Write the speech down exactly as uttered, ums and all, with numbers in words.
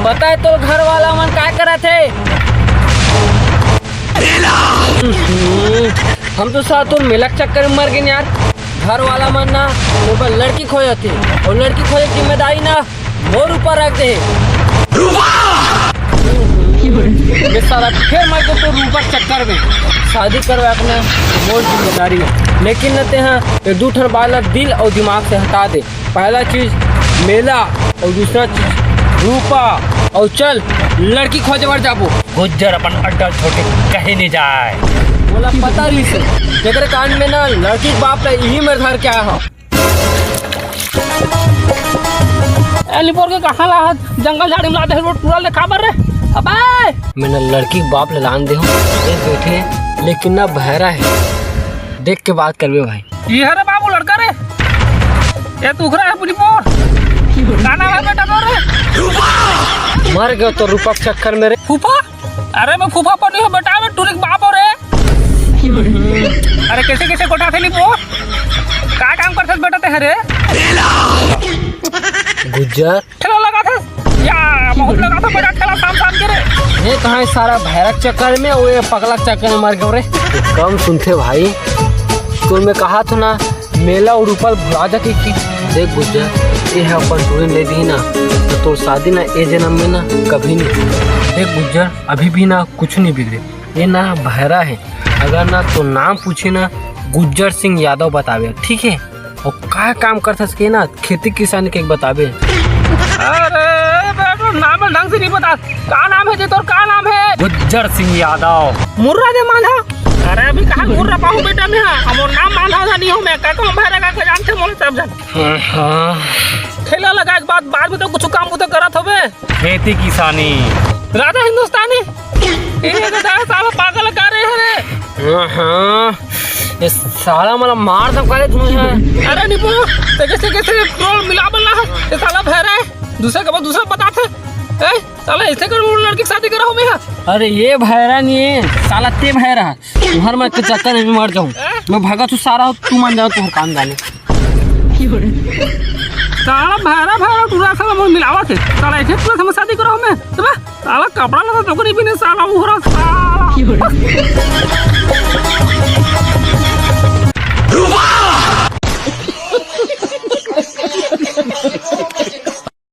पता है तोर घर वाला मन काय करत हे? हम तो साला तोर मेला के चक्कर में मर गेन यार। घर वाला मन ना मोर बर लड़की खोजत हे, अउ लड़की खोजे के जिम्मेदारी ना मोर ऊपर रख दे। मैं साला फिर मर गेंव तोर रूपा के चक्कर में। शादी करवा के ना मोर जिम्मेदारी हे, लेकिन न तेहा ये दू ठन बात ला दिल अउ दिमाग से हटा दे। पहला चीज मेला अउ दूसरा चीज रूपा। अउ चल लड़की खोजे बर जाबो। गुज्जर अपन अड्डा छोड़ के कहीं नहीं जाए। मोला पता रहिस हे, जेकर कारण में ना लड़की के बाप ला इही मेर धर के आए हंव। ए निपोर के कहाँ ला हस? जंगल झाड़ी में ला दे रोड टूरा ले काबर रे? अबे! मैं ना लड़की के बाप ला लान दे हंव, ये बैठे, लेकिन ना बहरा हे। देख के बात करबे भाई। ये हरे बाबू लड़का रे, ये तो उखरा हे पूरी पोर। का नाम हे बेटा तोर रे? मर गेंव तोर रूपा के चक्कर में रे। फूफा? अरे मैं फूफा पनी हो बेटा, मैं टूरी के बाप हो रे। अरे कैसे कैसे गोठा थे नी पोर? का काम करथे बेटा ते हरे? गुज्जर। ठेला लगाथे या बहुत लगाथे बेटा ठेला शाम शाम के रे। ये कहाँ हे सारा भैरा के चक्कर में, वो ये पगला के चक्कर में मर गेंव रे। कम सुनथे भाई, तोर मैं कहा थंव ना मेला अउ रूपा ल भुला जा के कि देख गुज्जर, ये ह अपन टूरी ले दी ना, तो तोर शादी ना ए जन्म में ना कभी नहीं। देख गुज्जर, अभी भी ना कुछ नहीं बिगड़े, ये ना भैरा हे। अगर ना तोर नाम पूछे ना, गुज्जर सिंह यादव बताबे, ठीक हे? अउ का काम करथस के ना, खेती किसानी के बताबे। अरे बेटा, नाम ढंग से नहीं बता, का नाम हे जी तोर, का नाम हे? गुज्जर सिंह यादव। मुर्रा दे मांधा। अरे अभी कहाँ मुर्रा पाहूं बेटा मैं, हमर नाम मांधा नहीं हो मैं, का कहूं भैरा का जानथे मोला सब झन। हाँ। ठेला लगाए के बाद, बाद में तो कुछ काम बुता करत होबे। खेती किसानी। राजा हिंदुस्तानी। ए दादा साला पागल का रे हरे? हाँ, ये साला मोला मार दब करे तू है। अरे निपो, ते कैसे कैसे पेट्रोल मिला बल्ला है? ये साला भैरा हे, दूसरा के बाद दूसरा बताथे। ए, साला ऐसे कर वो लड़की के शादी करा हो मैं। अरे ये भैरा नहीं हे, साला ते भैरा। तुहर मैं के चक्कर में मर जाऊं। मैं भागा तू सारा, तू मन जाओ तुहर काम जाने। साला भैरा भैरा टूरा साला मोर मिलावत हे। साला ऐसे टूरा से मैं शादी करा हो मैं। तो मैं साला कपड़ा लता टोकरी भी नहीं साला उहरा साला।